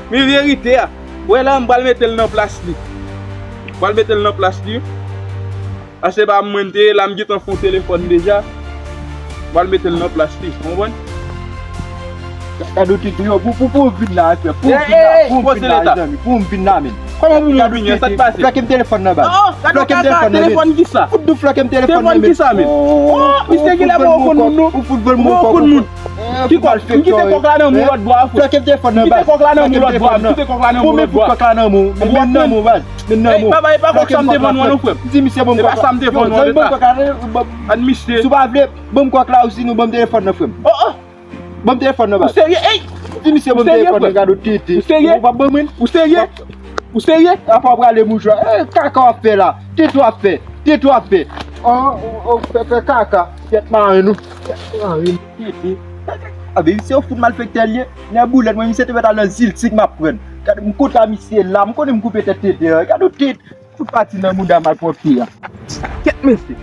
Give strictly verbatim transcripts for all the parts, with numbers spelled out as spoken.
Men verite a. Wè la, m pral mete l nan plas li. M pral mete l nan plas li. Paske pa mwen te ye la, m gentan fè yon telefòn deja. M pral mete l nan plas li, w konprann? Gade w tete yo, pou, pou, pou w vin la, frè. Pou w vin la, pou w vin la, mezanmi. Pou w vin la, men. Kòman pou mwen vin, sa k pase? Flèke m telefòn nan, baz. Flèke m telefòn nan, men. Fout dou flèke m telefòn nan, men. Telefòn kisa, men? Oh, misye genlè pa konn moun, non. Ou fout vòl mwen kòk. Ki kòk? M kite kòk la nan men w lòt bò a, frè. Flèke m telefòn nan, baz. Kite kòk la nan men w lòt bò a. Kite kòk la nan men w lòt bò a. Pou men fout kòk la nan men w. Men nan men w, baz. Men nan men w. Papa, e pa kòk sa m te vann ou an, non, frè m. Di misye ban m kòk la. E pa sa m te vann ou an, non. Ban m kòk la, ban m. An misye. Si w pa vle, ban m kòk la, ou sinon ban m telefòn nan, frè m. Oh, oh. Ban m telefòn nan, baz. Ou serye? Ey! Di misye ban m telefòn nan, gade w tete. Ou serye? Ou p ap ban mwen? Ou serye? Ou serye? Apa w prale mouchwa? Eh, kaka w ap fè la. Tete w ap fè. Tete w ap fè. Oh, oh, oh, fè, fè kaka. Tèt maren nou. Tèt maren nou. Tete. A, men misye yon fout malfektè l ye. Nè boulèt mwen, misye te mèt al nan ziltik m ap pran. Gade, m kontra misye la, m konnen m koupe tèt tete an. Gade w tete. Tout pati nan mouda malpwòpte a. Kèt mesye.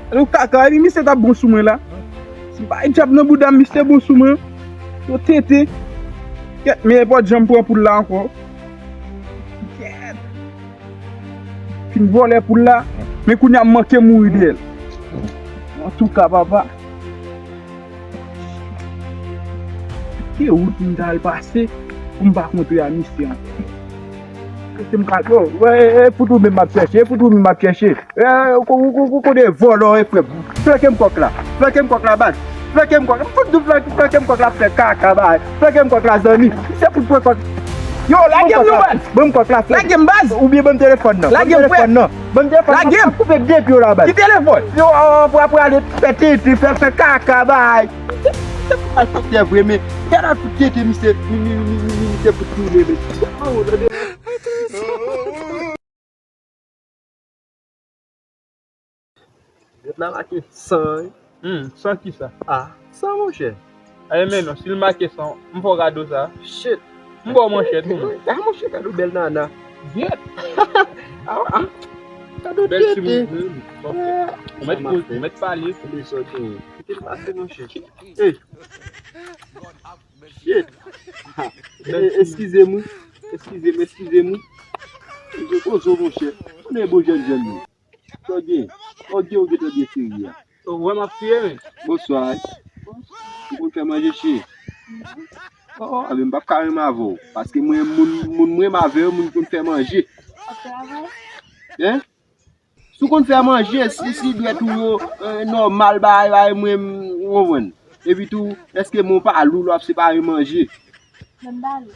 Alò kaka, epi misye t ap bon sou mwen la. Si m pa djab nan bouda m, misye bon sou mwen. Yo tete. Kèt, men e pa janm pran poul la ankò. Kèt. Fin vòlè poul la. Men kounye a m manke mouri dèyè l. Antouka, papa. Ki wout m ta al pase pou m pa kontre a misye ankò? Kote m ka, yo, wè, e, e, fout ou menm m ap chèche, e, fout ou menm m ap chèche. E, ou, ou, ou, ou konnen vòlò, e, frè m. Flanke m kòk la. Flanke m kòk la, baz. Flanke m kòk. M fout di w flanke, flanke m kòk la, frè kaka, bay. Flanke m kòk la, zanmi. Se pou pran kòk. Yo, lage m non, baz. Ban m kòk la, frè. Lage m, baz. Oubyen ban m telefòn nan. Lage m, frè. Ban m telefòn nan. Ban m telefòn nan. Lage m. Koupe de pye w la, baz. Ki telefòn? Yo, apre, apre ale fè tete, fè, fè kaka, bay. Se, se pou malfektè vre, men gade al fout tete misye, mi, mi, mi, mi, mi, misye fout tounen, men. Nèt la make san, wi. Hmm, san kisa? Ah, san, monchè. Ale men non, si l make san, m fè w kado sa. Shit. M ba w manchèt ou non. Ah, monchè, kado bèl nana. Gyèt. Ah, ah. Kado tete. Bèl timoun, wi. Ou mèt koze, ou mèt pale. Kite l pase, monchè. Hey. Shit. Eh, eskize m, wi. Eskize m, eskize m, wi. Mwen poze w, monchè. Konnen bon jèn jèn, wi. Sa w gen? Sa w gen, ou gentan gen seri a. Ou wè m ap kriye, men. Bonswa. Ou konn fè manje, cheri? Oh, oh, enben, m p ap ka renmen avè w. Paske mwen, moun, moun m renmen avè yo, moun konn fè manje. Hein? Si w konn fè manje, si, si dwèt ou yo, eh, nòmal, bagay, bagay, mwen, m, ou konprann. Epi tou, èske men w pa lou lè w ap separe manje? Men m pa lou.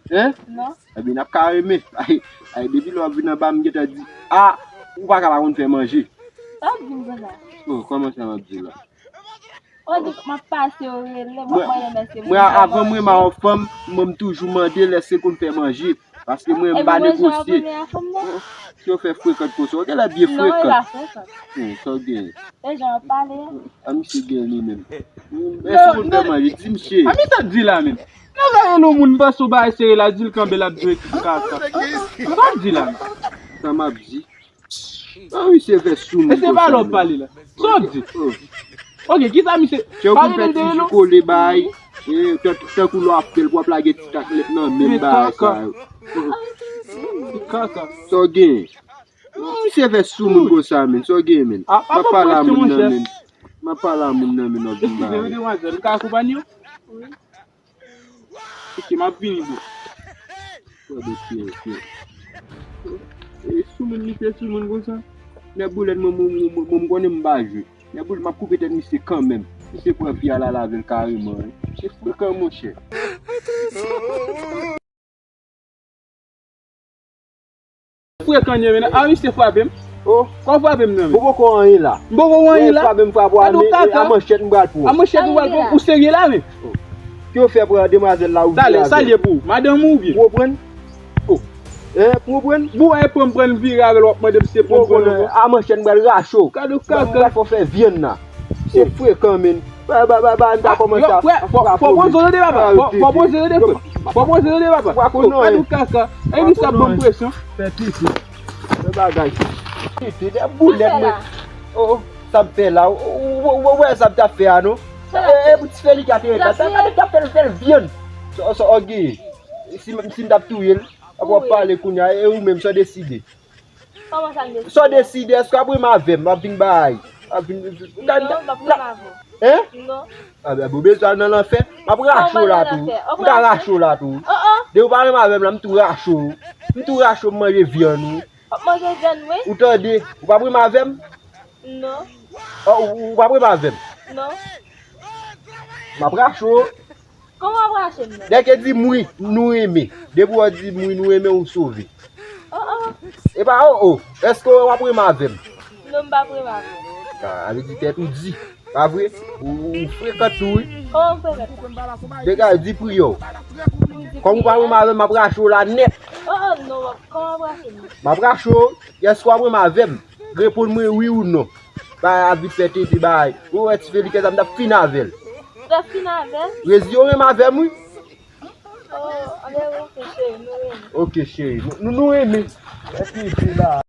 Hein? Non. Ebyen, n ap ka renmen. Ay, ay, depi lè w ap vin anba, m gentan di, ah, ou pa ka pa konn fè manje. Sa w ap di m konsa? Oh, kòman sa m ap di w la? Ou di m ap pase, ou rele m, mwen, mwen, mwen, avan mwen, m a yon fanm, mwen, m toujou mande l èske l konn fè manje. Paske mwen, m pa negosye. Si yo fè frekant konsa, ou genlè byen frekant. Non, e pa frekant. Hmm, sa w genyen? E jan w ap pale a. A, misye gen li menm. Hmm, èske ou konn fè manje? Di m, cheri. A, mi sa di la menm. Nan gade yon moun panse w bay sere la, di l kanpe, l ap jwe ti kaka. Sa w di la menm? Sa m ap di. A, misye fè sou moun konsa. E se pa lè w ap pale la. Sa w di? Oh. Ok, kisa misye? Chè, ou konn fè ti jou kole bay, eh, tan-, tankou lè w ap fè l, pou w ap lage ti taklèt nan men m, bagay sa yo. Kaka. Sa w gen? Misye fè sou moun konsa, men. Sa w gen, men? M ap pale a moun nan, men. M ap pale a moun nan, men, w ap vin bay. Eskize, wi, demwazèl, m ka akonpanye w? Ok, m ap vini, bro. Gade pye, pye. E sou moun, misye sou moun konsa. Nèboulèt, mwen, mwen, mwen, mwen, mwen konnen m pa jwe. Nèboulèt, m ap koupe tèt misye kanmenm. Misye pran fi a, l al avè l kareman, wi. Misye frekan, monchè. Frekan ye, men. A, misye frape m. Oh. Kò w frape m nan, men? Bon, poko anyen la. M poko anyen la. Frape m, frape w a, men, e, a manchèt m pral pran. A manchèt m pral pran. Ou serye la, men? Oh. Ki w fè pran demwazèl la, ou vin avè l? Sa l ye pou ou? Madanm ou oubyen? Ou konprann? Oh. Eh, ou konprann? Bon, e pran m pran l vire avè l, w ap mande m si se pran m pran l ankò. A manchèt m pral rache w. Gade kaka. M pral fè w fè vyann la. Se frekan, men. Ba, ba, ba, ba, n ta kòmanse a frape w. Fò poze w tande, papa. Fò poze w tande, frè. Fò poze w tande, papa. Gade w kaka. E misye ap ban m presyon. Fè pipi. Fè bagay. Pipi, de boulèt, mwen. Oh, sa m fè la. Ou wè sa m t ap fè a, non? E, e, pou ti fè li ka te rekat. Sa gade k ap fè l, fè l vyann. Sa, sa, ok. Si, si m t ap touye l, ap w ap pale kounye a, e ou menm, sa w deside? Kòman sa m deside? Sa w deside, èske w ap renmen avè m? W ap vin bay. W ap vin. Non, m p ap renmen avè w. Hein? Non. A, ben, ou bezwen al nan lanfè? M ap rache w la tou. M ka rache w la tou. Oh, oh. Depi w pa renmen avè m la, m tou rache w. M tou rache w, m manje vyann ou. W ap manje vyann mwen? Ou tande? Ou p ap renmen avè m? Non. Oh, ou, ou p ap renmen avè m? Non. M ap rache w. Kòman w ap rache m nan? Nèg ke di m wi, nou renmen. Depi w di m wi, nou renmen, ou sove. Oh, oh. E pa oh, oh. Èske w ap renmen avè m? Non, m p ap renmen avè w. Ah, sa vle di tèt ou di. Pa vre? Ou, ou frekan tou, wi. Kòman m frekan? Dega di pri yo. Kòm ou pa renmen avè m, m ap rache w la nèt. Oh, oh, non, kòman w ap rache m nan? M ap rache w. Èske w ap renmen avè m? Reponn mwen wi ou non. Bay a vit fè tete bay. Ou wè ti felikè sa m t ap fin avè l. T ap fin avè l? Rezi yo renmen avè m wi. Oh, anben ok cheri, nou renmen. Ok cheri, nou, nou, nou renmen. Èske se la?